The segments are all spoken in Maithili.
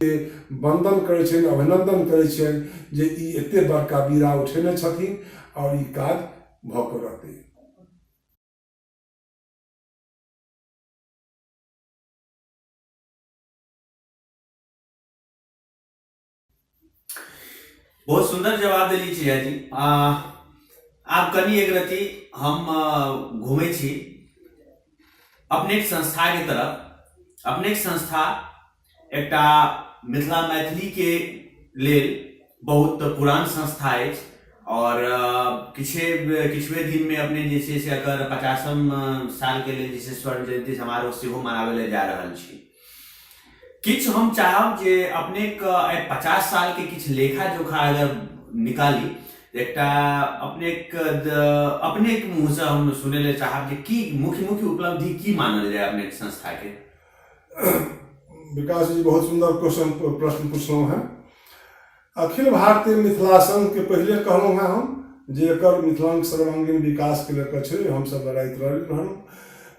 वन्दन करै छियनि, अभिनन्दन करै छियनि जे ई एते बड़का बीड़ा उठेने छथिन आओर ई काज भऽ कऽ रहतै। बहुत सुंदर जवाब देली चिड़िया जी। आब कनि एक रति हम घूमै छी अपनेक संस्था के तरफ। अपनेक संस्था एकटा मिथिला मैथिली के लेल बहुत पुरान संस्था अछि और किछुए दिन में अपने जे छै से एकर 50म साल के लेल जे छै स्वर्ण जयंती समारोह सेहो मनाबै लए जा रहल छी। किछु हम चाहब जे अपनेक एहि 50 साल के किछु लेखा जोखा अगर निकाली, एकटा अपनेक मुँहसँ हम सुनै लए चाहब जे की मुख्य मुख्य उपलब्धि की मानल जाय अपनेक संस्था के। विकास जी बहुत सुंदर क्वेश्चन प्रश्न पूछलहुँ हैं। अखिल भारतीय मिथिला संघ के पहिले कहलहुँ हैं हम जे एकर मिथिलांक सर्वांगीण विकास के लऽ कऽ छै, हमसब लड़ाइत रहलहुँ।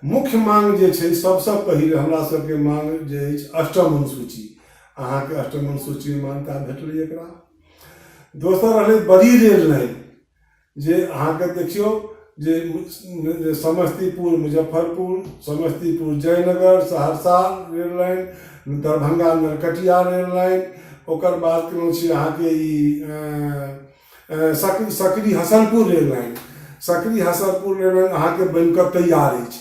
मुख्य मांग जे छै सबसँ पहिले हमरा सबके मांग जे अछि अष्टम अनुसूची, अहाँके अष्टम अनुसूची मे मान्यता भेटलै एकरा। दोसर रहलै बड़ी रेल लाइन, जे अहाँके देखियौ जे Samastipur Muzaffarpur, Samastipur Jaynagar Saharsa rail line, Darbhanga Narkatiya rail line, ओकर बाद केलहुँ छी अहाँके ई Sakri Hasanpur rail line. Sakri Hasanpur rail line अहाँके बनिकऽ तैयार अछि।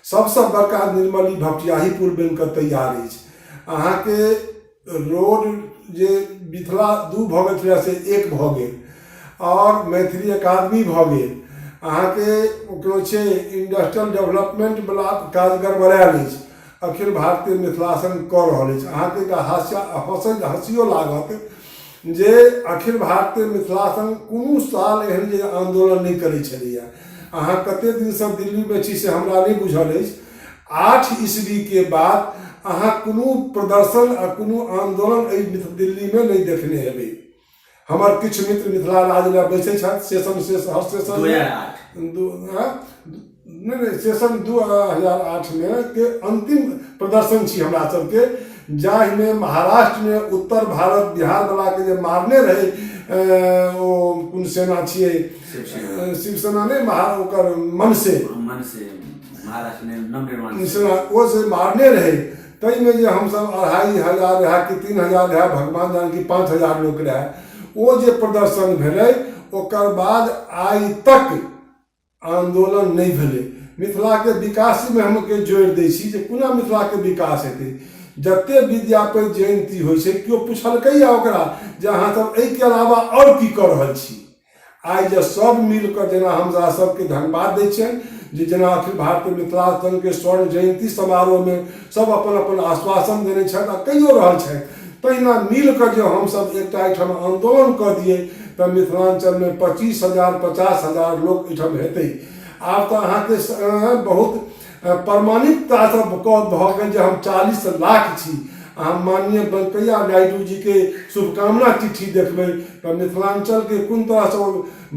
सबसँ बड़का निर्मली भपटियाही पुल बनिकऽ तैयार अछि। अहाँके रोड जे मिथिला 2 भऽ गेल छलै से 1 भऽ गेल आओर मैथिली अकादमी भऽ गेल। अहाँके ओ छै इंडस्ट्रियल डेवलपमेंटवला काज गड़बड़ायल अछि, अखिल भारतीय मिथिला संघ कऽ रहल अछि। अहाँके एकटा हास्य हँसै हँसियो लागत जे अखिल भारतीय मिथिला संघ कोनो साल एहन जे आन्दोलन नहि करै छलैए। अहाँ कते दिनसँ दिल्लीमे छी से हमरा नहि बुझल अछि। 8 ईस्वीके बाद अहाँ कोनो प्रदर्शन आ कोनो आन्दोलन एहि दिल्लीमे नहि देखने हेबै। हमर किछु मित्र मिथिला राज्य लए बैसै छथि सेशन से हर सेशन नहि नहि सेशन 2008 मे के अंतिम प्रदर्शन छी हमरा सबके, जाहिमे महाराष्ट्रमे उत्तर भारत बिहार वालाके जे मारने रहै ओ कोन सेना छियै, शिवसेना नहि, महा ओकर मनसे महाराष्ट्र ओ से मारने रहै, ताहिमे जे हमसब 2500 रहए कि 3000 रहए, भगवान जान कि 5000 लोक रहए, ओ जे प्रदर्शन भेलै ओकर बाद आइ तक आन्दोलन नहि भेलै। मिथिलाके विकासमे हम के जोड़ि दै छी जे कोना मिथिलाके विकास हेतै। जते विद्यापति जयन्ती होइ छै केओ पुछलकैए ओकरा जे अहाँ सब एहिके अलावा आओर की कऽ रहल छी। आइ जे सब मिलकऽ जेना हमरा सबके धन्यवाद दै छियनि जे जेना अखिल भारतीय मिथिला संघके स्वर्ण जयन्ती समारोहमे सब अपन अपन आश्वासन देने छथि आ कहियो रहल छथि, तहिना मिलकऽ जे हमसब एकटा एहिठाम आन्दोलन कऽ दियै तऽ मिथिलाञ्चलमे 25,000 50,000 लोक एहिठाम हेतै। आब तऽ अहाँके बहुत प्रमाणिकतासँ भऽ गेल जे हम 40 लाख छी। अहाँ माननीय वेंकैया नायडू जीके शुभकामना चिट्ठी देखबै तऽ मिथिलाञ्चलके कोन तरहसँ ओ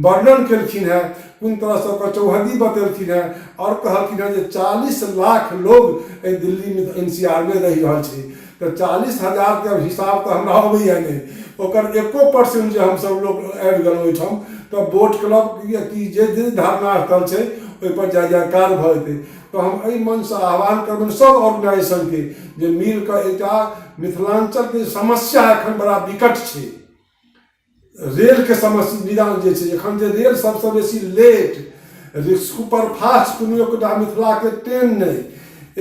वर्णन केलखिन हेँ, कोन तरहसँ ओकर चौहद्दी बतेलखिन हेँ आओर कहलखिन हेँ जे 40 लाख लोग एहि दिल्लीमे NCR मे रहि रहल छै। तऽ 40,000के अब हिसाब तऽ हमरा अबैए नहि, ओकर 1% जे हमसब लोक आबि गेलहुँ ओहिठाम तऽ बोट क्लब की जे जे धरना स्थल छै ओहिपर जय जयकार भऽ जेतै। तऽ हम एहि मंचसँ आह्वान करबनि सब ऑर्गेनाइजेशनके जे मिलकऽ एकटा मिथिलाञ्चलके समस्या एखन बड़ा विकट छै, रेलके समस्या निदान जे छै एखन जे रेल सबसँ बेसी लेट सुपर फास्ट कोनो एकोटा मिथिलाके ट्रेन नहि,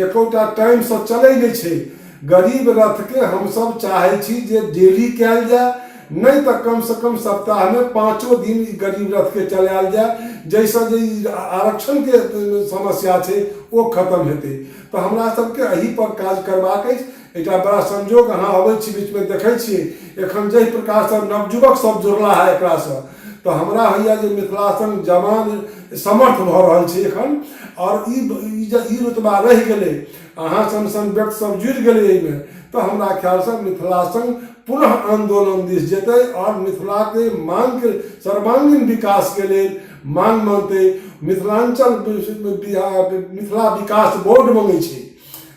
एकोटा टाइमसँ चलै नहि छै। गरीब रथके हमसब चाहै छी जे डेली कयल जाय, नहि तऽ कमसँ कम सप्ताहमे 5 दिन ई गरीब रथके चलायल जाय, जाहिसँ जे ई आरक्षणके समस्या छै ओ खतम हेतै। तऽ हमरा सबके एहिपर काज करबाक अछि। एकटा बड़ा संजोग अहाँ अबै छी बीचमे देखै छियै एखन जाहि प्रकारसँ नवयुवक सब जुड़ला है एकरासँ, तऽ हमरा होइए जे मिथिला संघ जवान समर्थ भऽ रहल छै एखन। आओर ई जे ई रुतबा रहि गेलै, अहाँ सन सन व्यक्ति सब जुड़ि गेलै एहिमे, तऽ हमरा ख्यालसँ मिथिला संघ पुनः आन्दोलन दिस जेतै आओर मिथिलाके मांगके सर्वांगीण विकासके लेल मांग मानतै। मिथिलाञ्चल मिथिला विकास बोर्ड मङ्गै छै,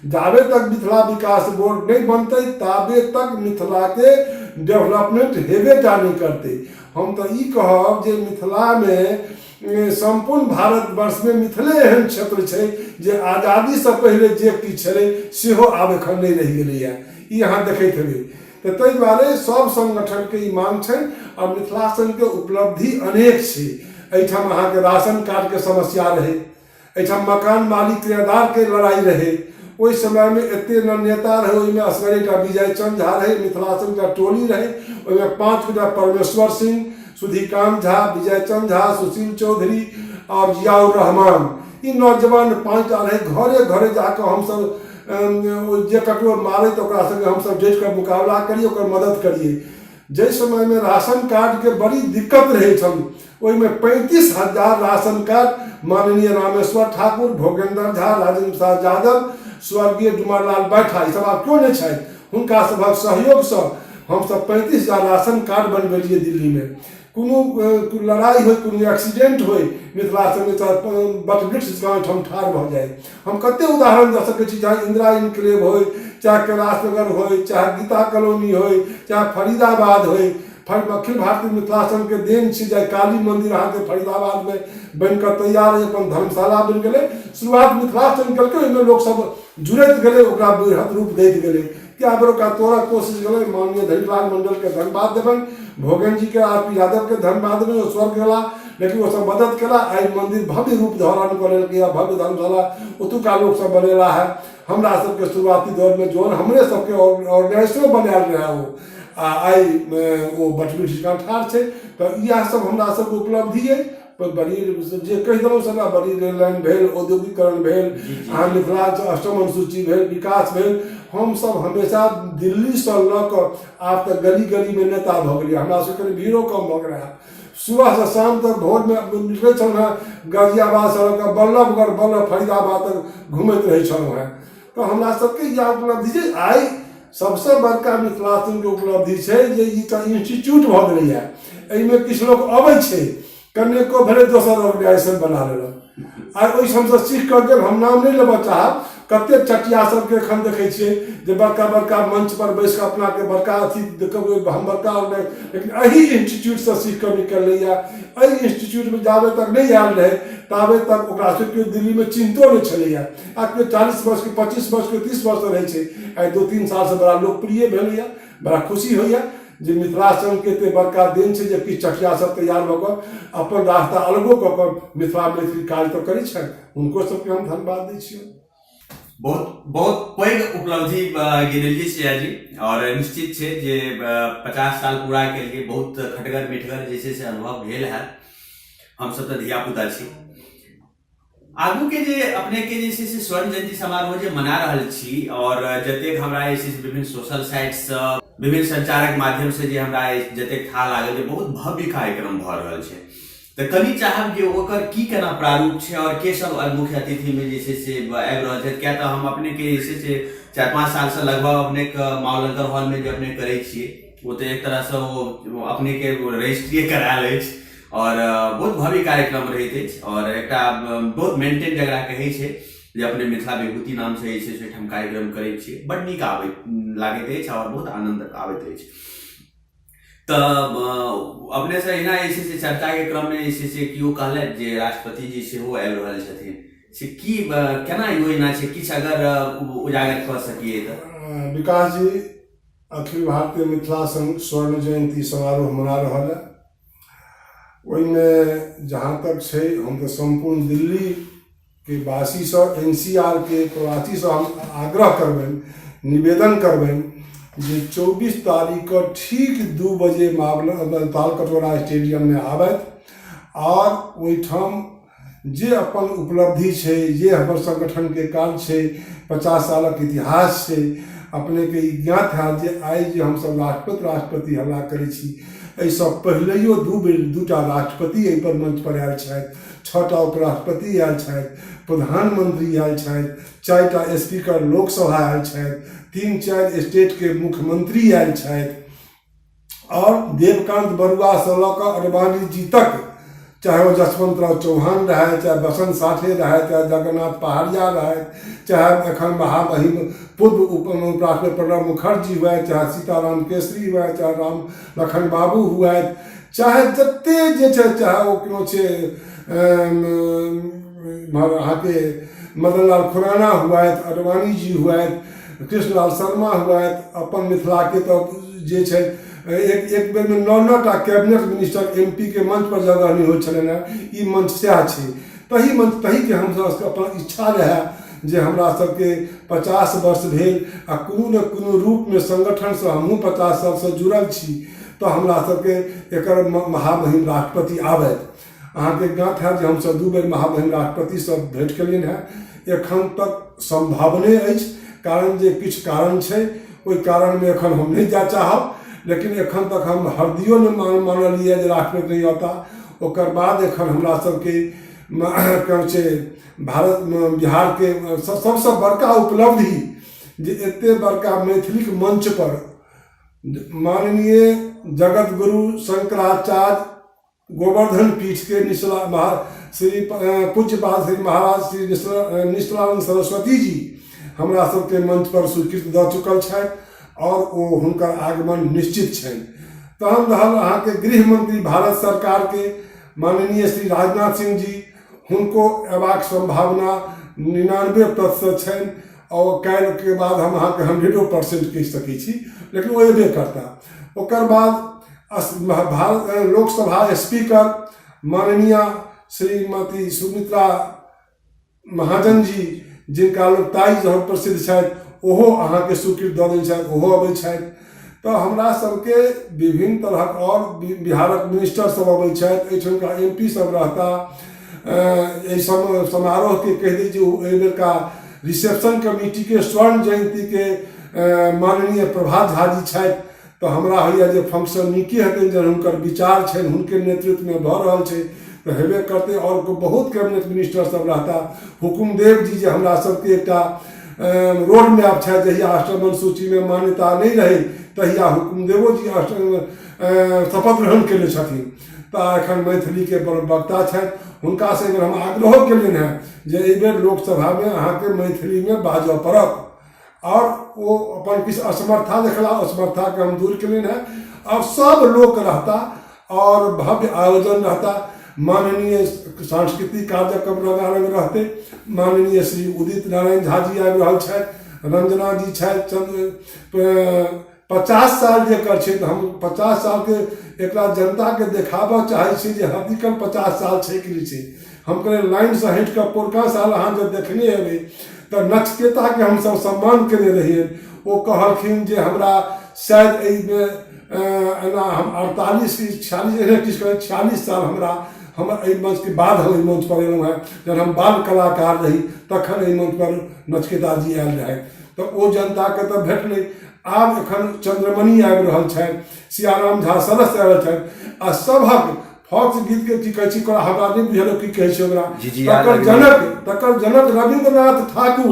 जाबे तक मिथिला विकास बोर्ड नहि बनतै ताबे तक मिथिलाके डेवलपमेंट हेबे टा नहि करतै। हम तऽ ई कहब जे मिथिलामे सम्पूर्ण भारतवर्षमे मिथिले एहन क्षेत्र छै जे आजादीसँ पहिले जे किछु छलै सेहो आब एखन नहि रहि गेलैए, ई अहाँ देखैत हेबै। तऽ ताहि दुआरे सभ संगठनके ई मांग छै। आ मिथिला संघके उपलब्धि अनेक छै। एहिठाम अहाँके राशन कार्डके समस्या रहै, एहिठाम मकान मालिक किरायेदारके लड़ाइ रहै। ओहि समयमे एते न नेता रहै, ओहिमे असगरे एकटा विजय चंद झा रहै, मिथिला संघ टोली रहै, ओहिमे 5 गोटा परमेश्वर सिंह, सुधीकांत झा, विजय चंद झा, सुशील चौधरी आओर जियाउर रहमान, ई नौजवान 5टा रहै। घरे घरे जाकऽ हमसब जे ककरो मारै तऽ ओकरा संगे हमसब डटि कऽ मुकाबला करियै, ओकर मदद करियै। जाहि समयमे राशन कार्डके बड़ी दिक्कत रहै छल, ओहिमे 35,000 राशन कार्ड माननीय रामेश्वर ठाकुर, भोगेन्द्र झा, राजेंद्र प्रसाद यादव, स्वर्गीय डुमरलाल बैठा, ई सब आब केओ नहि छथि, हुनका सभक सहयोगसँ हमसब 35,000 राशन कार्ड बनबेलियै दिल्लीमे। कोनो लड़ाइ होइ, कोनो एक्सीडेंट होइ, मिथिला संगे बटवृक्ष जकाँ ओहिठाम ठाढ़ भऽ जाइ। हम कते उदाहरण दऽ सकै छी, चाहे इंदिरा इनक्लेव होइ, चाहे कैलाश नगर होइ, चाहे गीता कॉलोनी होइ, चाहे फरीदाबाद होइ। अखिल भारतीय मिथिला संघके देन छै जे काली मंदिर अहाँके फरीदाबादमे बनि कऽ तैयार अइ, अपन धर्मशाला बनि गेलै। शुरुआत मिथिला संघ केलकै, ओहिमे लोकसब जुड़ैत गेलै, ओकरा बृहत रूप दैत गेलै। कए बेर ओकरा तोड़क कोशिश गेलै। माननीय धनिकलाल मंडलके धन्यवाद देबनि, भोगन जीके, आर पी यादवके धन्यवाद देबनि, ओ स्वर्ग गेला लेकिन ओसब मदद केला। आइ मंदिर भव्य रूप धारण कऽ लेलकै, भव्य धर्मशाला ओतुका लोकसब बनेला है। हमरा सबके शुरुआती दौरमे जौन हमरे सबके ऑर्गेनाइजेशनो बनायल रहै ओ, आ आइ ओ बटवी ठिकान ठाढ़ छै। तऽ इएह सब हमरा सबके उपलब्धि अइ। बड़ी जे कहि देलहुँ सबटा, बड़ी रेल लाइन भेल, औद्योगिकरण भेल, अहाँ मिथिला अष्टम अनुसूची भेल, विकास भेल। हमसब हमेशा दिल्लीसँ लऽ कऽ आब तऽ गली गलीमे नेता भऽ गेलियै। हमरा सबके कनि भीड़ो कम भऽ गेलै। सुबहसँ शाम तक भोरमे निकलै छलहुँ हेँ, गाजियाबादसँ लऽ कऽ बल्लभगढ़, बल्लभ फरीदाबाद तक घुमैत रहै छलहुँ हेँ। तऽ हमरा सबके इएह उपलब्धि छै। आइ सबसँ बड़का मिथिला संघके उपलब्धि छै जे ई तऽ इंस्टीट्यूट भऽ गेलैए। एहिमे किछु लोक अबै छै, कनेको भेलै दोसर ऑर्गेनाइजेशन बना लेलक, आ ओहिठामसँ सीख कऽ गेल। हम नाम नहि लेबऽ चाहब, कते चटिया सबके एखन देखै छियै जे बड़का बड़का मंच पर बैस कऽ अपनाके बड़का अथी देखबै, हम बड़का ऑर्गेनाइज, लेकिन एहि इंस्टीट्यूटसँ सीख कऽ निकललैए। एहि इंस्टीट्यूटमे जाबे तक नहि आयल रहै ताबे तक ओकरा सबके केओ दिल्लीमे चिन्हतो नहि छलैए। आ केओ 40 वर्षके, 25 वर्षके, 30 वर्ष रहै छै, आइ 2-3 सालसँ बड़ा लोकप्रिय भेलैए। बड़ा खुशी होइए जे मिथिला संघके एते बड़का देन छै जे किछु चटिया सब तैयार भऽ कऽ अपन रास्ता अलगो कऽ कऽ मिथिला मैथिली कार्य तऽ करै छथि, हुनको सबके हम धन्यवाद दै छियनि। बहुत बहुत पैघ उपलब्धि गिनेलियै सिया जी, और निश्चित छै जे 50 साल पूरा केलियै, बहुत खटगर मिठगर जे छै से अनुभव भेल है। हमसब तऽ धियापुता छी। आगू के जे अपने के जे छै से स्वर्ण जयंती समारोह जे मना रहल छी, और जतेक हमरा जे छै से विभिन्न सोशल साइट सँ, विभिन्न संचारक माध्यम से जे हमरा जतेक था लागल जे बहुत भव्य कार्यक्रम भऽ रहल छै, तऽ कनि चाहब जे ओकर की केना प्रारूप छै और के सब मुख्य अतिथि में जे छै से आबि रहल छथि। किया तऽ हम अपने के जे छै से 4-5 साल से लगभग अपने के मावलंकर हॉल में जे अपने करै छियै, ओ तऽ एक तरह से ओ अपने के रजिस्ट्रिए करायल अछि और बहुत भव्य कार्यक्रम रहैत अछि और एकटा बहुत मेंटेन जकरा कहै छै जे अपने मिथिला विभूति नाम से जे छै से ओहिठाम कार्यक्रम करै छियै, बड नीक आबैत लागैत अछि और बहुत आनंद आबैत अछि। तऽ अपने से एहिना जे छै से चर्चाके क्रममे जे छै से केओ कहलथि जे राष्ट्रपति जी सेहो आबि रहल छथिन, से की केना योजना छै, किछु अगर उजागर कऽ सकिए तऽ। विकास जी, अखिल भारतीय मिथिला संघ स्वर्ण जयंती समारोह मना रहल है। ओहिमे जहाँ तक छै हम तऽ सम्पूर्ण दिल्लीके वासीसँ, NCR के प्रवासीसँ हम आग्रह करबनि, निवेदन करबनि जे 24 तारीखके ठीक 2 बजे मावला तालकटोरा स्टेडियममे आबथि आओर ओहिठाम जे अपन उपलब्धि छै, जे हमर संगठनके कार्य छै, 50 सालक इतिहास छै, अपनेके ई ज्ञात हैत जे आइ जे हमसब राष्ट्रपति राष्ट्रपति हल्ला करै छी, एहिसँ पहिलैयो 2 बेर 2टा राष्ट्रपति एहिपर मंच पर आयल छथि, 6टा उपराष्ट्रपति आयल छथि, प्रधानमंत्री आयल छथि, 4टा स्पीकर लोकसभा आयल छथि, 3-4 स्टेटके मुख्यमंत्री आयल छथि, आओर देवकांत बरुआसँ लऽ कऽ अडवाणी जी तक चाहे ओ जसवंतराव चौहान रहथि, चाहे बसंत साठे रहथि, चाहे जगन्नाथ पहाड़िया रहथि, चाहे एखन महामहिम पूर्व उपराष्ट्रपति प्रणब मुखर्जी हुए, चाहे सीताराम केसरी हुए, चाहे राम लखन बाबू हुए, चाहे जते जे छै, चाहे ओ कोनो छै अहाँके मदन लाल खुराना हुए, अडवाणी जी हुए, कृष्णलाल शर्मा हुए, अपन मिथिलाके तऽ जे छै एक एक बेरमे 9 9 टा कैबिनेट मिनिस्टर एम पी के मंच पर जगह नहि होइ छलनि हेँ। ई मंच सएह छै, तही मंच तहीके हमसभ अपन इच्छा रहए जे हमरा सबके 50 वर्ष भेल आ कोनो ने कोनो रूपमे संगठनसँ हमहूँ 50 सालसँ जुड़ल छी, तऽ हमरा सबके एकर महामहिम राष्ट्रपति आबथि। अहाँके ज्ञात हैत जे हमसब 2 बेर महामहिम राष्ट्रपतिसँ भेँट केलियनि हेँ। एखन तक सम्भावने अछि, कारण जे किछु कारण छै, ओहि कारणमे एखन हम नहि जाय चाहब, लेकिन एखन तक हम हरदियो नहि मानलियै जे राष्ट्रपति नहि औता। ओकर बाद एखन हमरा सबके कहै छै भारत बिहारके सबसँ बड़का उपलब्धि जे एते बड़का मैथिलीक मंच पर माननीय जगत गुरु शंकराचार्य गोवर्धन पीठ के निश्चला महा श्री पूज्यपाद श्री महाराज श्री निश्चलानंद सरस्वती जी हमरा सबके मंच पर स्वीकृत दऽ चुकल छथि और ओ हुनकर आगमन निश्चित छनि। तहन रहल अहाँके गृह मंत्री भारत सरकार के माननीय श्री राजनाथ सिंह जी, हुनको अयबाक संभावना 99% छनि और काल्हि के बाद हम अहाँके 100% कहि सकै छी, लेकिन ओ अयबे करता। ओकर बाद भारत लोकसभा स्पीकर माननीय श्रीमती सुमित्रा महाजन जी, जिनका लोक ताई जहाँ प्रसिद्ध छथि, ओहो अहाँके स्वीकृत दऽ दै छथि, ओहो अबै छथि। तऽ हमरा सबके विभिन्न तरहक आओर बिहारक मिनिस्टर सब अबै छथि, एहिठुमका एम पी सब रहता। एहि समारोहके कहि दै जे एहि बेरका रिसेप्शन कमिटीके स्वर्ण जयन्तीके माननीय प्रभात झा जी छथि, तऽ हमरा होइए जे फंक्शन नीके हेतनि, जहन हुनकर विचार छनि हुनके नेतृत्वमे भऽ रहल छै तऽ हेबे करतै। आओर बहुत कैबिनेट मिनिस्टर सब रहता। हुकुमदेव जी जे हमरा सबके एकटा रोड मैप छथि, जहिया अष्टम अनुसूचीमे मान्यता नहि रहै तहिया हुकुमदेवो जी शपथ ग्रहण केने छथिन, तऽ एखन मैथिलीके वक्ता छथि। हुनकासँ एहिबेर हम आग्रहो केलियनि हेँ जे एहिबेर लोकसभामे अहाँके मैथिलीमे बाजऽ पड़त, और ओ अपन किछु असमर्था देखला, असमर्थाके हम दूर केलियनि हेँ। और सब लोक रहता और भव्य आयोजन रहता। माननीय सांस्कृतिक कार्यक्रम रंगारंग रहतै। माननीय श्री उदित नारायण झा जी आबि रहल छथि, रंजना जी छथि, चंद्र 50 साल जेकर छै, तऽ हम 50 सालके एकरा जनताके देखाबऽ चाहै छी जे हकीकत 50 साल छै कि नहि छै। हम कहलियै लाइनसँ हटि कऽ पोरका साल अहाँ जब देखने हेबै तऽ नचकेताके हमसब सम्मान केने रहियनि। ओ कहलखिन जे हमरा शायद एहिमे एना हम 48 कि 46 एहने किछु कहै, 46 साल हमरा हम एहि मंचके बाद हम एहि मंच पर एलहुँ हेँ। जहन हम बाल कलाकार रही तखन एहि मंच पर नचकेता जी आयल रहथि, तऽ ओ जनताके तऽ भेटलै। आब एखन चंद्रमणि आबि रहल छथि, सियाराम झा सरस आबि रहल छथि, आ सभक फॉक्स गीत के की कहै छी ओकरा हमरा नहि बुझल की कहै छै ओकरा, तकर जनक रविन्द्रनाथ ठाकुर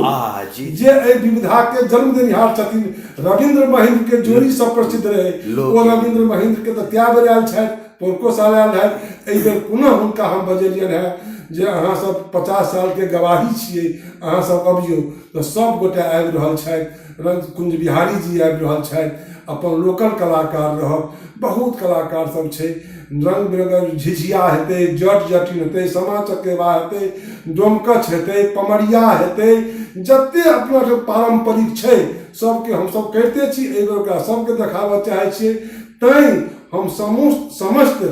जे एहि विविधा के जन्म देनिहार छथिन, रविन्द्र महेंद्र के जोड़ी सब प्रसिद्ध रहे, ओ रविन्द्र महेंद्र के तऽ कए बेर आयल छथि, पोरको साल आयल रहथि, एहि बेर पुनः हुनका हम बजेलियनि हेँ जे अहाँ सब 50 साल के गवाही छियै, अहाँ सब अबियौ, तऽ सब गोटे आबि रहल छथि। कुंज बिहारी जी आबि रहल छथि, अपन लोकल कलाकार रहत, बहुत कलाकार सब छै, रंग बिरंगक झिझिया हेतै, जट जटिन हेतै, सामा चकेबा हेतै, डोमकछ हेतै, पमरिया हेतै, जते अपना सब पारम्परिक छै सबके हमसब करिते छी। एहि बेर ओकरा सबके देखाबऽ चाहै छियै। तैं हम समस्त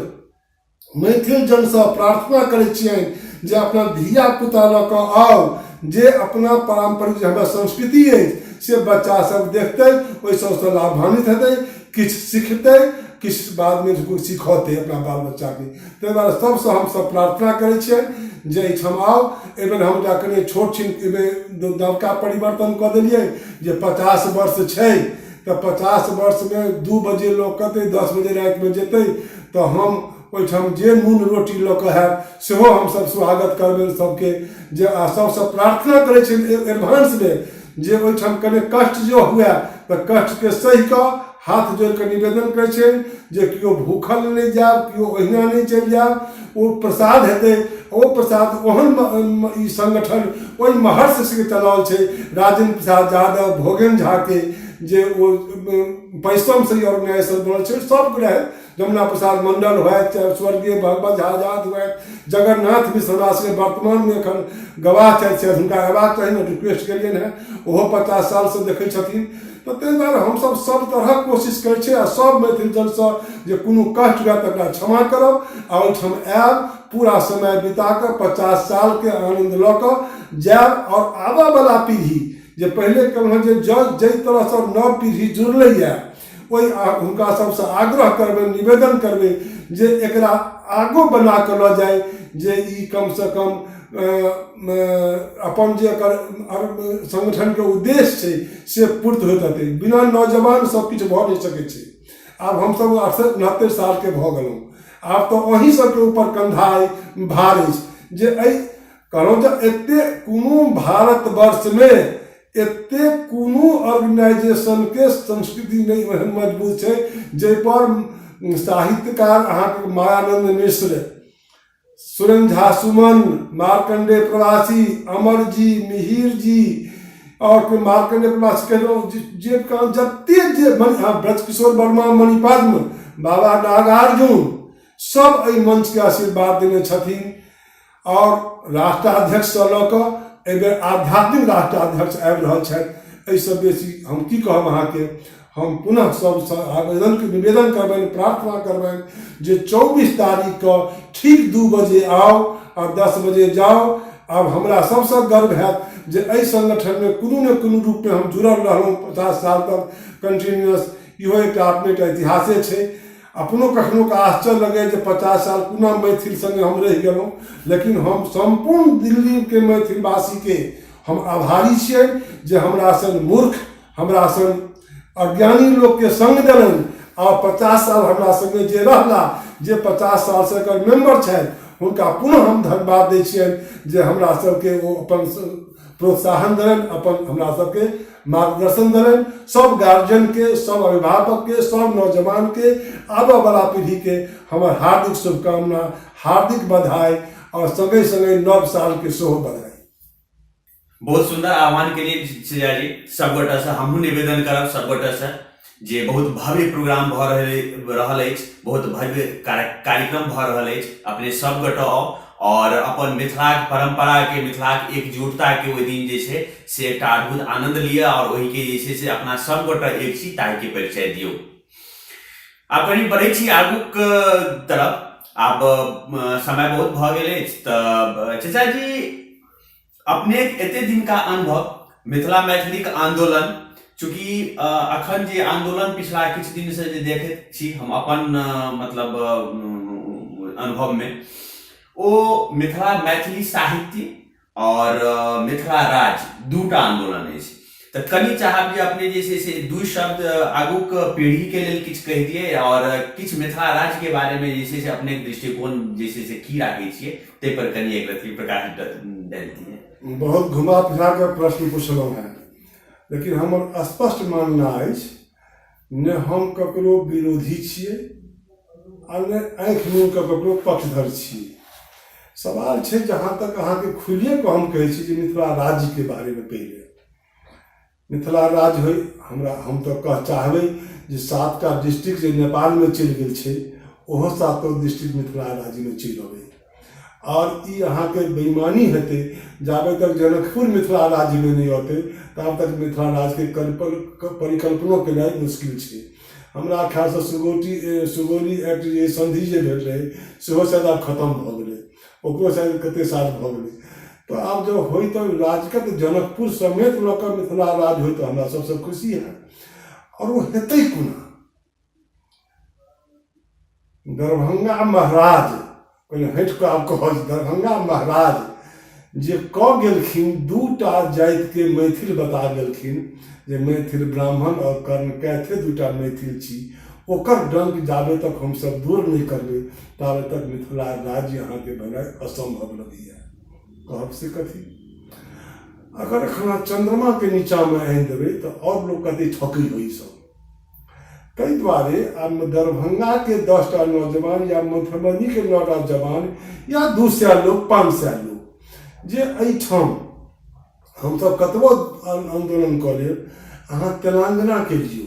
मैथिल जनसँ प्रार्थना करै छियनि जे अपना धिया पुता लऽ कऽ आउ, जे अपना पारम्परिक जे हमर संस्कृति अछि से बच्चा सब देखतै, ओहि सबसँ लाभान्वित हेतै, किछु सिखतै, किछु बादमे सिखौतै अपना बाल बच्चाके। ताहि दुआरे सबसँ हमसब प्रार्थना करै छियनि जे एहिठाम आउ। एहिबेर हम एकटा कनि छोट छिन एहिबेर नवका परिवर्तन कऽ देलियै जे 50 वर्ष छै तऽ 50 वर्षमे 2 बजे लोक एतै, 10 बजे रातिमे जेतै, तऽ हम ओहिठाम जे नून रोटी लऽ कऽ हैत सेहो हमसब स्वागत करबनि सबके। जे आ सबसँ प्रार्थना करै छियनि एडवांसमे जे ओहिठाम कने कष्ट जँ हुए तऽ कष्टके सहि कऽ हाथ जोड़ि कऽ निवेदन करै छियनि जे केओ भूखल नहि जायब, केओ ओहिना नहि चलि जायब। ओ प्रसाद हेतै, ओ प्रसाद ओहन ई संगठन ओहि महर्षि से चलाओल छै, राजेंद्र प्रसाद यादव, भोगेन झाके जे ओ परिश्रमसँ ई ऑर्गेनाइजेशन बनल छै। सबके रहै, जमुना प्रसाद मंडल होयत, चाहे स्वर्गीय भगवत झा आजाद होयत, जगन्नाथ मिश्र हमरा सबके वर्तमानमे एखन गवाह छथि, हुनका अयबाक चाही ने, रिक्वेस्ट केलियनि हेँ, ओहो 50 सालसँ देखै छथिन। तऽ ताहि दुआरे हमसभ सभ तरहक कोशिश करै छियै आ सभ मैथिल जनसँ जे कोनो कष्ट हुए तकरा क्षमा करब आ ओहिठाम आयब, पूरा समय बिता कऽ 50 सालके आनन्द लऽ कऽ जायब। आओर आबयवला पीढ़ी जे पहिले कहलहुँ जे जाहि तरहसँ नव पीढ़ी जुड़लैए, ओहि हुनका सबसँ आग्रह करबै, निवेदन करबै जे एकरा आगू बना कऽ लऽ जाय, जे ई कमसँ कम अपन जे एकर संगठनके उद्देश्य छै से पूर्ति होइत रहतै। बिना नौजवान सब किछु भऽ नहि सकै छै। आब हमसब 68 69 सालके भऽ गेलहुँ, आब तऽ अहीं सबके ऊपर कंधा भार अछि जे एहि कहलहुँ जे एते कोनो भारतवर्षमे एते कोनो ऑर्गेनाइजेशनके संस्कृति नहि ओहन मजबूत छै जाहिपर साहित्यकार अहाँके मायानन्द मिश्र, सुरेन्द्र झा सुमन, मार्कंडे प्रवासी, अमर जी, मिहिर जी और मार्कंडे प्रवासी कहलहुँ जे जते जे ब्रजकिशोर वर्मा, मणिपद्म, बाबा नागार्जुन सब एहि मंचके आशीर्वाद देने छथिन। आओर राष्ट्राध्यक्षसँ लऽ कऽ एहिबेर आध्यात्मिक राष्ट्राध्यक्ष आबि रहल छथि। एहिसँ बेसी हम की कहब अहाँके। हम पुनः सबसँ आवेदन निवेदन करबनि, प्रार्थना करबनि जे 24 तारीखके ठीक 2 बजे आउ आओर 10 बजे जाउ। आब हमरा सबसँ गर्व हैत जे एहि संगठनमे कोनो ने कोनो रूपमे हम जुड़ल रहलहुँ 50 साल तक कंटिन्यूअस। इहो एकटा अपने एकटा इतिहासे छै। अपनो कखनो के आश्चर्य लगैए जे 50 साल कोना मैथिल संगे हम रहि गेलहुँ, लेकिन हम सम्पूर्ण दिल्लीके मैथिलवासीके हम आभारी छियनि जे हमरा सन मूर्ख, हमरा सन अज्ञानी लोकके संग देलनि आ 50 साल हमरा संगे जे रहला, जे 50 सालसँ एकर मेम्बर छथि, हुनका पुनः हम धन्यवाद दै छियनि जे हमरा सबके ओ अपन प्रोत्साहन देलनि, अपन हमरा सबके मार्गदर्शन देलनि। सब गार्जियनके, सब अभिभावकके, सब नौजवानके, आबऽवला पीढ़ीके हमर हार्दिक शुभकामना, हार्दिक बधाई आओर सङ्गे सङ्गे नव सालके सेहो बधाई। बहुत सुंदर आह्वान के लिए सिया जी। सब गोटा से हमहूँ निवेदन करब सब गोटा से जे बहुत भव्य प्रोग्राम भऽ रहल अछि, बहुत भव्य कार्यक्रम भऽ रहल अछि। अपने सब गोटा आउ और अपन मिथिलाक परंपरा के, मिथिलाक एकजुटता के ओहि दिन जे छै से एकटा अद्भुत आनंद लिअ और ओहि के जे छै से अपना सब गोटा एक छी ताहि के परिचय दियौ। आब कनि बढ़ै छी आगूक तरफ। आब समय बहुत भऽ गेल अछि तऽ चचा जी अपने एते दिनका अनुभव मिथिला मैथिलीक आंदोलन, चूँकि अखन जे आंदोलन पिछला किछु दिन से जे देखैत छी हम अपन मतलब अनुभव में, ओ मिथिला मैथिली साहित्य और मिथिला राज्य दूटा आंदोलन अछि। तऽ कनि चाहब जे अपने जे छै से दू शब्द आगूक पीढ़ीके लेल किछु कहि दियै और किछु मिथिला राज्यके बारेमे जे छै से अपने दृष्टिकोण जे छै से की राखै छियै ताहि पर कनि एक रत्ती प्रकाश डालि दियै। बहुत घुमा फिरा कऽ प्रश्न पुछलहुँ हेँ, लेकिन हमर स्पष्ट मानना अछि ने हम ककरो विरोधी छियै आ ने आँखि मूनि कऽ ककरो पक्षधर छियै। सवाल छै जहाँ तक अहाँके खुलिए कऽ हम कहै छी जे मिथिला राज्यके बारेमे, पहिले मिथिला राज्य होइ, हमरा हम तऽ कह चाहबै जे 7टा डिस्ट्रिक्ट जे नेपालमे चलि गेल छै ओहो 7 डिस्ट्रिक्ट मिथिला राज्यमे चलि अबै। आओर ई अहाँके बेईमानी हेतै, जाबे तक जनकपुर मिथिला राज्यमे नहि अतै ताब तक मिथिला राज्यके परिकल्पनो केनाइ मुश्किल छै। हमरा ख्यालसँ सुगौली एक्ट जे सन्धि जे भेल रहै सेहो शायद आब खतम भऽ गेलै, ओकरो शायद कते साल भऽ गेलै। तऽ आब जब होइ तऽ राज्यके तऽ जनकपुर समेत लऽ कऽ मिथिला राज्य होइ तऽ हमरा सबसँ खुशी हैत। आओर ओ हेतै कोना? दरभंगा महाराज पहिले हटि कऽ आब कहल, दरभंगा महाराज जे कऽ गेलखिन 2टा जातिके मैथिल बता गेलखिन जे मैथिल ब्राह्मण आओर कर्ण कैथे 2टा मैथिल छी, ओकर डंक जाबे तक हमसब दूर नहि करबै ताबे तक मिथिला राज्य अहाँके भेनाइ असम्भव लगैए। कहब से कथी? अगर एखन अहाँ चन्द्रमाके नीचाँमे आनि देबै तऽ आओर लोक कहतै ठकै होइ सब। ताहि दुआरे आब दरभंगाके 10टा नौजवान या मधुबनीके 9टा जवान या 200 लोक 500 लोक जे एहिठाम हमसभ कतबो आन्दोलन कऽ लेब, अहाँ तेलंगानाके लियौ,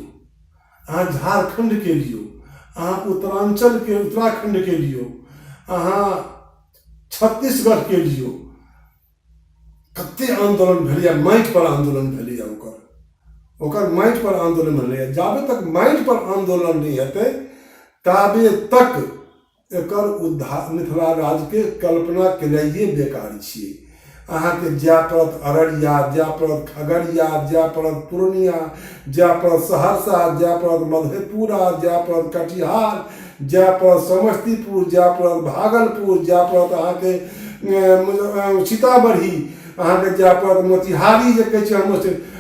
अहाँ झारखण्डके लियौ, अहाँ उत्तराञ्चलके उत्तराखण्डके लियौ, अहाँ छत्तीसगढ़के लियौ, कते आन्दोलन भेलैए, माटिपर आन्दोलन भेलैए, ओकर ओकर माटिपर आन्दोलन भेलैए। जाबे तक माटिपर आन्दोलन नहि हेतै ताबे तक एकर उद्धार मिथिला राज्यके कल्पना केनाइए बेकार छियै। अहाँके जाय पड़त अररिया, जाय पड़त खगड़िया, जाय पड़त पूर्णिया, जाय पड़त सहरसा, जाय पड़त मधेपुरा, जाय पड़त कटिहार, जाय पड़त समस्तीपुर, जाय पड़त भागलपुर, जाय पड़त अहाँके सीतामढ़ी, अहाँके जाय पड़त मोतिहारी जे कहै छियै हम,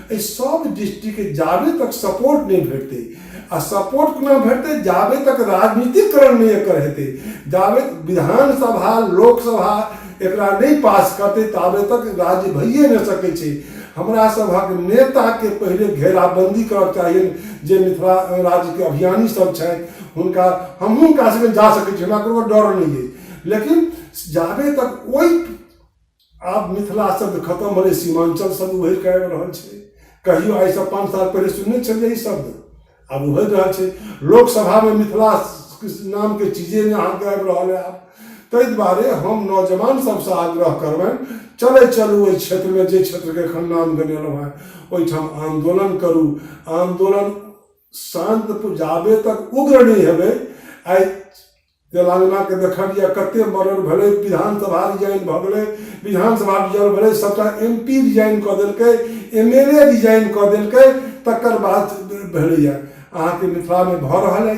एहि सब डिस्ट्रिक्टके जाबे तक सपोर्ट नहि भेटतै, आ सपोर्ट कोना भेटतै जाबे तक राजनीतिकरण नहि एकर हेतै, जाबे विधानसभा लोकसभा एकरा नहि पास करतै ताबे तक राज्य भइए नहि सकै छै। हमरा सभक नेताके पहिले घेराबन्दी करक चाहिए, जे मिथिला राज्यके अभियानी सब छथि हुनका, हमहूँ हुनका सभके जा सकै छी, हमरा कोनो डर नहि अछि, लेकिन जाबे तक ओहि आब मिथिला शब्द खतम भेलै, सीमांचल शब्द उभरि कऽ आबि रहल छै। कहियो आइसँ 5 साल पहिले सुनने छलियै ई शब्द, आब उभरि रहल छै। लोकसभामे मिथिला नामके चीजे नहि अहाँके आबि रहल है आब। ताहि दुआरे हम नौजवान सबसँ आग्रह करबनि, चलै चलू ओहि क्षेत्रमे, जे क्षेत्रके एखन नाम गनेलहुँ हेँ ओहिठाम आन्दोलन करू। आन्दोलन शान्त जाबे तक उग्र नहि हेबै। आइ तेलंगानाके देखलियै कते मर्डर भेलै, विधानसभा रिजाइन भऽ गेलै, विधानसभा रिजाइन भेलै, सबटा एम पी रिजाइन कऽ देलकै, एम एल ए रिजाइन कऽ देलकै, तकर बाद भेलैए। अहाँके मिथिलामे भऽ रहल है,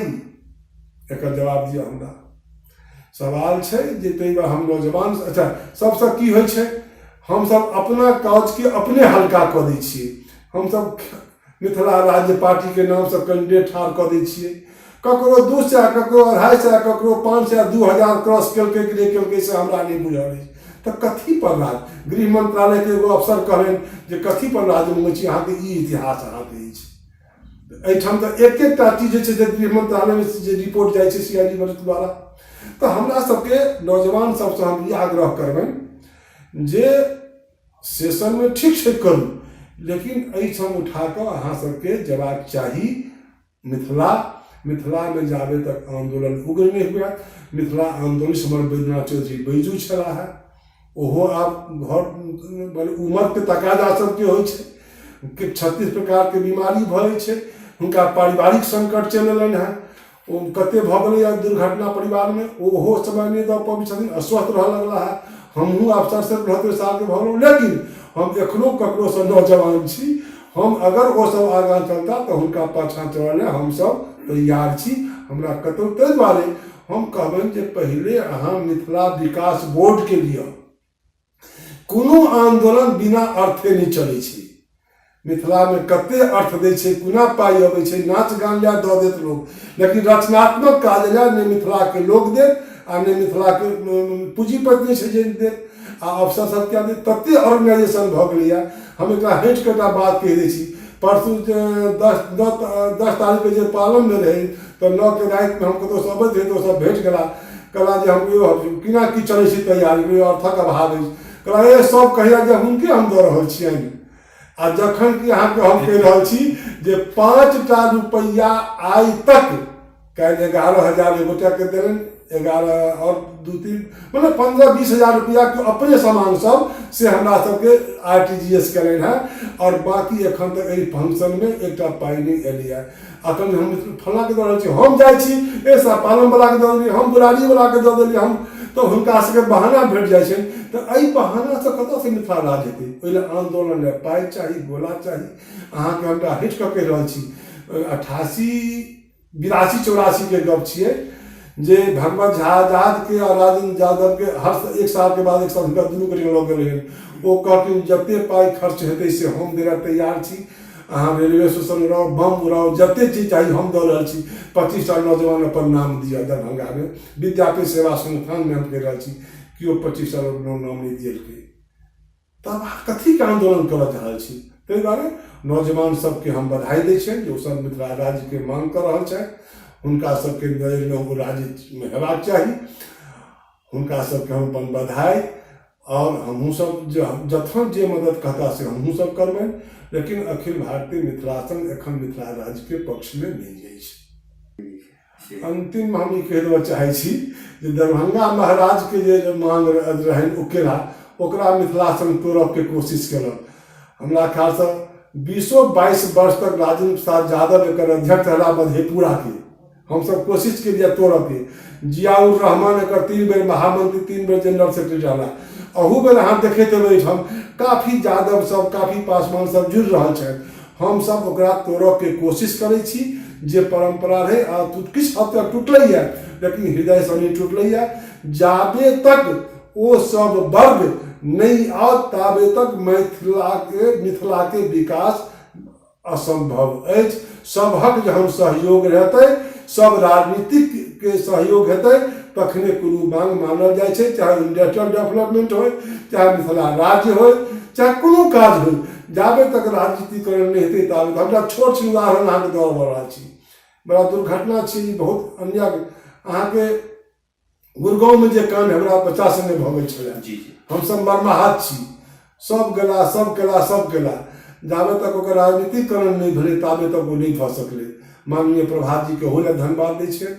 एकर जवाब दिअ हमरा। सवाल छै जे ताहि दुआरे हम नौजवान, अच्छा सबसँ की होइ छै, हमसब अपना काजके अपने हल्का कऽ दै छियै। हमसब मिथिला राज्य पार्टीके नामसँ कैंडिडेट ठाढ़ कऽ दै छियै, ककरो 200, ककरो 250, ककरो 500, 2000 क्रॉस केलकै कि नहि केलकै से हमरा नहि बुझल अछि। तऽ कथी पर राज? गृह मंत्रालयके एगो अफसर कहलनि जे कथी पर राज मङ्गै छी, अहाँके ई इतिहास अहाँके अछि। एहिठाम तऽ एक एकटा चीज जे छै से गृह मंत्रालयमे जे रिपोर्ट जाइ छै सी I D द्वारा। तऽ हमरा सबके नौजवान सबसँ हम ई आग्रह करबनि जे सेशनमे ठीक छै करू, लेकिन एहिठाम उठा कऽ अहाँ सबके जेबाक चाही मिथिला। मिथिलामे जाबे तक आन्दोलन उग्र नहि हुए, मिथिला आन्दोलन हमर बैद्यनाथ चौधरी बैजू छलाह हे, ओहो आब घर उमरके तकादा सबके होइ छै, 36 प्रकारके बीमारी भऽ जाइ छै, हुनका पारिवारिक संकट चलि एलनि हेँ, ओ कते भऽ गेलैए दुर्घटना परिवारमे, ओहो समय नहि दऽ पबै छथिन, अस्वस्थ रहऽ लगला हेँ। हमहूँ आब 67 72 सालके भऽ गेलहुँ, लेकिन हम एखनो ककरोसँ नौजवान छी। हम अगर ओसभ आगाँ चलता तऽ हुनका पाछाँ चलऽ लए हमसभ तैयार छी। हमरा कतहु ताहि दुआरे हम कहबनि जे पहिले अहाँ मिथिला विकास बोर्डके लिअ। कोनो आन्दोलन बिना अर्थे नहि चलै छै। मिथिलामे कते अर्थ दै छै, कोना पाइ अबै छै, नाच गान लए दऽ देत लोक, लेकिन रचनात्मक काज लए नहि मिथिलाके लोक देत आ नहि मिथिलाके पूँजीपति नहि छै जे देत आ अफसर सब क्या देत। तते ऑर्गेनाइजेशन भऽ गेलैए। हम एकटा हटि कऽ एकटा बात कहि दै छी। परसू 10 तारीखके जे पालममे रहै तऽ 9 के रातिमे हम कतहुसँ अबैत रही तऽ ओसभ भेट गेला, कहला जे हम यौ केना की चलै छै तैयारी, अर्थक अभाव अछि। कहला ए सब कहैया जे हुनके हम दऽ रहल छियनि, आ जखन कि अहाँके हम कहि रहल छी जे 5टा रुपैआ आइ तक काल्हि 11,000 एक गोटाके देलनि, 11 और 2-3 मतलब 15-20 हजार रुपैआके अपने सामान सब से हमरा सबके आर टी जी एस केलनि हेँ, आओर बाँकी एखन तक एहि फंक्शनमे एकटा पाइ नहि एलैए। अखन हम फल्लाँके दऽ रहल छी, हम जाइ छी ए साहब पालमवलाके दऽ देलियै, हम बुरारीवलाके दऽ देलियै, हम तऽ हुनका सबके बहाना भेट जाइ छनि। तऽ एहि बहानासँ कतऽसँ मिथिला राज हेतै? ओहि लए आन्दोलन लए पाइ चाही, गोला चाही। अहाँके हम एकटा हटि कऽ कहि रहल छी, 88 82 84 के गप छियै जे भगवत झा आजादके आ राजेन्द्र यादवके हर एक सालके बाद एक साल हुनका दुनू गोटेके लऽ गेल रहनि। ओ कहलखिन जते पाइ खर्च हेतै से हम देला तैयार छी, अहाँ रेलवे स्टेशन उड़ाउ, बम उड़ाउ, जते चीज चाही हम दऽ रहल छी, 25टा नौजवान अपन नाम दिअ दरभंगामे विद्यापति सेवा संस्थानमे। हम कहि रहल छी केओ 25टा नाम नहि दियलकै, तब अहाँ कथीके आन्दोलन करऽ चाहै छी? ताहि दुआरे नौजवान सबके हम बधाई दै छियनि जे ओसभ मिथिला राज्यके मांग कऽ रहल छथि। हुनका सबके नजरिमे ओ राज्यमे हेबाक चाही। हुनका सबके हम अपन बधाई आओर हमहूँ सब जखन जे मदद कहता से हमहूँ सब करबनि, लेकिन अखिल भारतीय मिथिला संघ एखन मिथिला राज्यके पक्षमे नहि अछि। अंतिम हम ई कहि देबऽ चाहै छी जे दरभंगा महाराजके जे मांग रहनि ओ केला, ओकरा मिथिला संघ तोड़ऽके कोशिश केलक। हमरा ख्यालसँ 20-22 वर्ष तक राजेंद्र प्रसाद यादव एकर अध्यक्ष रहला मधेपुराके। हमसब कोशिश केलियै तोड़ऽके। जियाउर रहमान एकर 3 बेर महामंत्री, 3 बेर जनरल सेक्रेटरी रहला। अहू बेर अहाँ देखैत हेबै एहिठाम काफी यादव सब, काफी पासवान सब जुड़ि रहल छथि। हमसब ओकरा तोड़ऽके कोशिश करै छी जे परम्परा रहै, आ किछु हद तक टूटलैए लेकिन हृदयसँ नहि टूटलैए। जाबे तक ओ सब वर्ग नहि आओत ताबे तक मिथिलाके विकास असंभव अछि। सबहक जहन सहयोग रहतै, सब राजनीतिक के सहयोग हेतै, तखने कोनो मांग मानल जाइ छै, चाहे इंडस्ट्रियल डेवलपमेंट होइ, चाहे मिथिला राज्य होइ, चाहे कोनो काज होइ। जाबे तक राजनीतिकरण नहि हेतै ताबे तक। हमरा छोट छिन उदाहरण अहाँके दऽ रहल छी, बड़ा दुर्घटना छी, बहुत अन्याय। अहाँके गुड़गाँवमे जे कांड हमरा बच्चा संगे भऽ गेल छलै, हमसब मर्माहत छी, सब गेला, सब केला, सब केला, जाबे तक ओकर राजनीतिकरण नहि भेलै ताबे तक ओ नहि भऽ सकलै। माननीय प्रभात जीके ओहो लए धन्यवाद दै छियनि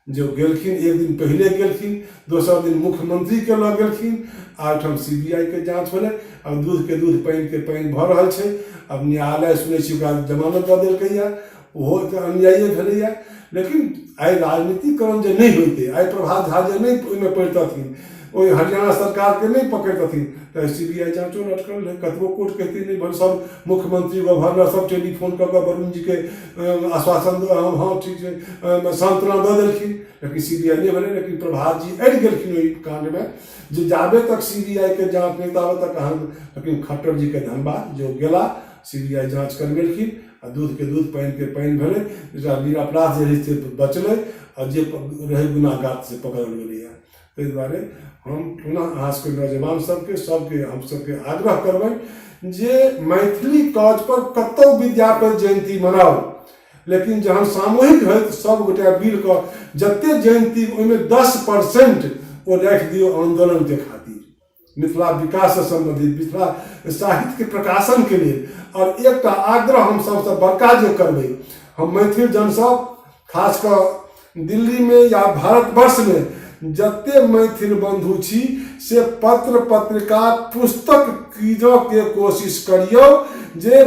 जे ओ गेलखिन, एक दिन पहिले गेलखिन, दोसर दिन मुख्यमंत्रीके लऽ गेलखिन, आ एहिठाम CBI के जाँच भेलै। आब दूधके दूध पानिके पानि भऽ रहल छै। आब न्यायालय सुनै छी ओकरा जमानत दऽ देलकैए, ओहो एकटा अन्याये भेलैए। लेकिन आइ राजनीतिकरण जे नहि होइतै, आइ प्रभात झा जे नहि ओहिमे पड़ितथिन, ओहि हरियाणा सरकारके नहि पकड़ितथिन, तऽ CBI जाँचो लटकल रहै। कतबो कोर्ट कहितै नहि भेल, सब मुख्यमंत्री गवर्नर सब टेलीफोन कऽ कऽ वरुण जीके आश्वासन, हँ ठीक छै, सांत्वना दऽ देलखिन, लेकिन CBI नहि भेलै। लेकिन प्रभात जी अड़ि गेलखिन ओहि कांडमे जे जाबे तक CBI के जाँच नहि ताबे तक अहाँ। लेकिन खट्टर जीके धन्यवाद जे ओ गेला, CBI जाँच करबेलखिन, आ दूधके दूध पानिके पानि भेलै। जेकरा निरपराध जे रहै से बचलै, आ जे रहै गुनाहगार से पकड़ल गेलैए। ताहि दुआरे हम पुनः अहाँ सबके नौजवान सबके सबके हम सबके आग्रह करबनि जे मैथिली काज पर कतहु विद्यापति जयन्ती मनाउ, लेकिन जहन सामूहिक होय सब गोटे मिल कऽ जते जयन्ती ओहिमे 10% ओ राखि दियौ आन्दोलनके खातिर, मिथिला विकाससँ सम्बन्धित, मिथिला साहित्यके प्रकाशनके लेल। आओर एकटा आग्रह हम सबसँ बड़का जे करबै, हम मैथिल जनसब खास कऽ दिल्लीमे या भारतवर्षमे जते मैथिल बन्धु छी से पत्र पत्रिका पुस्तक कीनऽके कोशिश करियौ। जे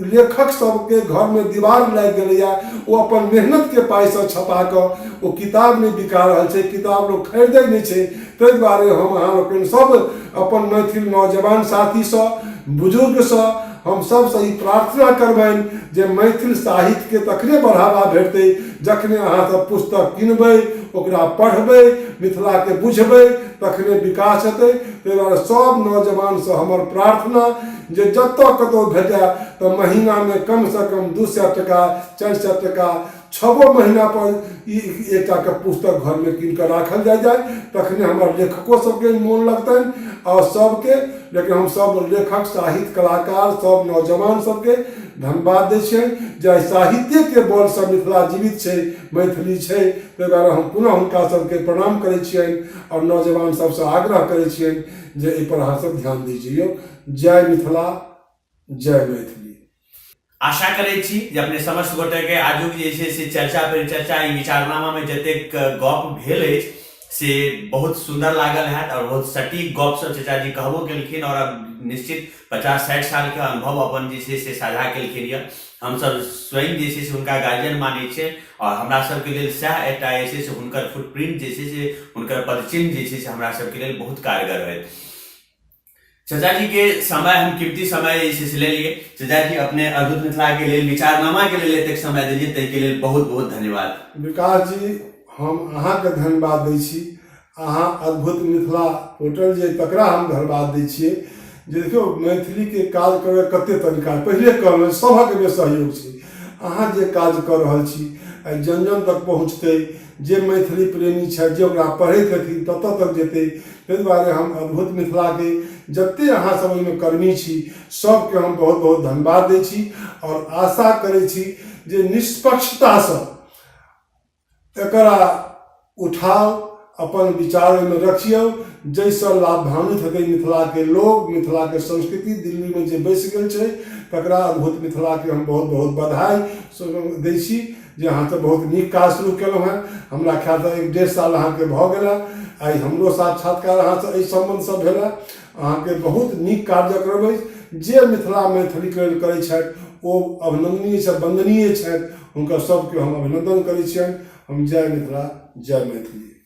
लेखक सबके घरमे दीवार लागि गेलैए, ओ अपन मेहनतके पाइसँ छपा कऽ ओ किताब नहि बिका रहल छै, किताब लोक खरीदै नहि छै। ताहि दुआरे हम अहाँ लोकनि सब अपन मैथिल नौजवान साथीसँ, बुजुर्गसँ, हम सबसँ ई प्रार्थना करबनि जे मैथिल साहित्यके तखने बढ़ावा भेटतै जखने अहाँ सब पुस्तक किनबै, ओकरा पढ़बै, मिथिलाके बुझबै, तखने विकास हेतै। ताहि दुआरे सब नौजवानसँ हमर प्रार्थना जे जतऽ कतहु भेटए तऽ महीनामे कमसँ कम 200 टका, 400 टका, 6 महीना पर ई एकटाके पुस्तक घरमे कीन कऽ राखल जाय जाय, तखने हमर लेखको सबके मोन लगतनि आओर सबके। लेकिन हम सब लेखक, साहित्य कलाकार, सब नौजवान सबके धन्यवाद दै छियनि जे आइ साहित्यके बलसँ मिथिला जीवित छै, मैथिली छै। ताहि दुआरे हम पुनः हुनका सबके प्रणाम करै छियनि आओर नौजवान सबसँ आग्रह करै छियनि जे एहिपर अहाँ सब ध्यान दै जइयौ। जय मिथिला, जय मैथिली। आशा करै छी जे अपने समस्त गोटेके आजुक जे छै से चर्चा परिचर्चा ई विचारनामामे जतेक गप भेल अछि से बहुत सुन्दर लागल हैत आओर बहुत सटीक गप सब चचाजी कहबो केलखिन आओर अब निश्चित 50-60 सालके अनुभव अपन जे छै से साझा केलखिन यऽ। हमसब स्वयं जे छै से हुनका गार्जियन मानै छियनि आओर हमरा सबके लेल सएह एकटा जे छै से हुनकर फुटप्रिंट जे छै से हुनकर पदचिन्ह जे छै से हमरा सबके लेल बहुत कारगर होयत। चाचा जी के समय हम कीमती समय जे छै से लेलिए। चाचा जी अपने अद्भुत मिथिला के लेल विचारनामा के लेल एतेक समय देलिए ताहि के लेल बहुत बहुत धन्यवाद। विकास जी, हम अहाँके धन्यवाद दै छी। अहाँ अद्भुत मिथिला पोर्टल जे तकरा हम धन्यवाद दै छियै जे देखियौ मैथिलीके काज करैके कते तरीका, पहिले कहलहुँ सभक एहिमे सहयोग छै। अहाँ जे काज कऽ रहल छी आइ जन जन तक पहुँचतै, जे मैथिली प्रेमी छथि, जे ओकरा पढ़ैत हेथिन, ततऽ तक जेतै। ताहि दुआरे हम अद्भुत मिथिलाके जते अहाँ सब ओहिमे कर्मी छी, सबके हम बहुत बहुत धन्यवाद दै छी आओर आशा करै छी जे निष्पक्षतासँ एकरा उठाउ, अपन विचार ओहिमे रखियौ, जाहिसँ लाभान्वित हेतै मिथिलाके लोक, मिथिलाके संस्कृति। दिल्लीमे जे बसि गेल छै तकरा अद्भुत मिथिलाके हम बहुत बहुत बधाई दै छी जे अहाँ तऽ बहुत नीक काज शुरू केलहुँ हेँ। हमरा ख्यालसँ 1-1.5 साल अहाँके भऽ गेल। आइ हमरो साक्षात्कार अहाँसँ एहि सम्बन्धसँ भेल। अहाँके बहुत नीक कार्यक्रम अछि। जे मिथिला मैथिलीके लेल करै छथि ओ अभिनन्दनीय छथि, वन्दनीय छथि। हुनकर सबके हम अभिनन्दन करै छियनि। हम जय मिथिला, जय मैथिली।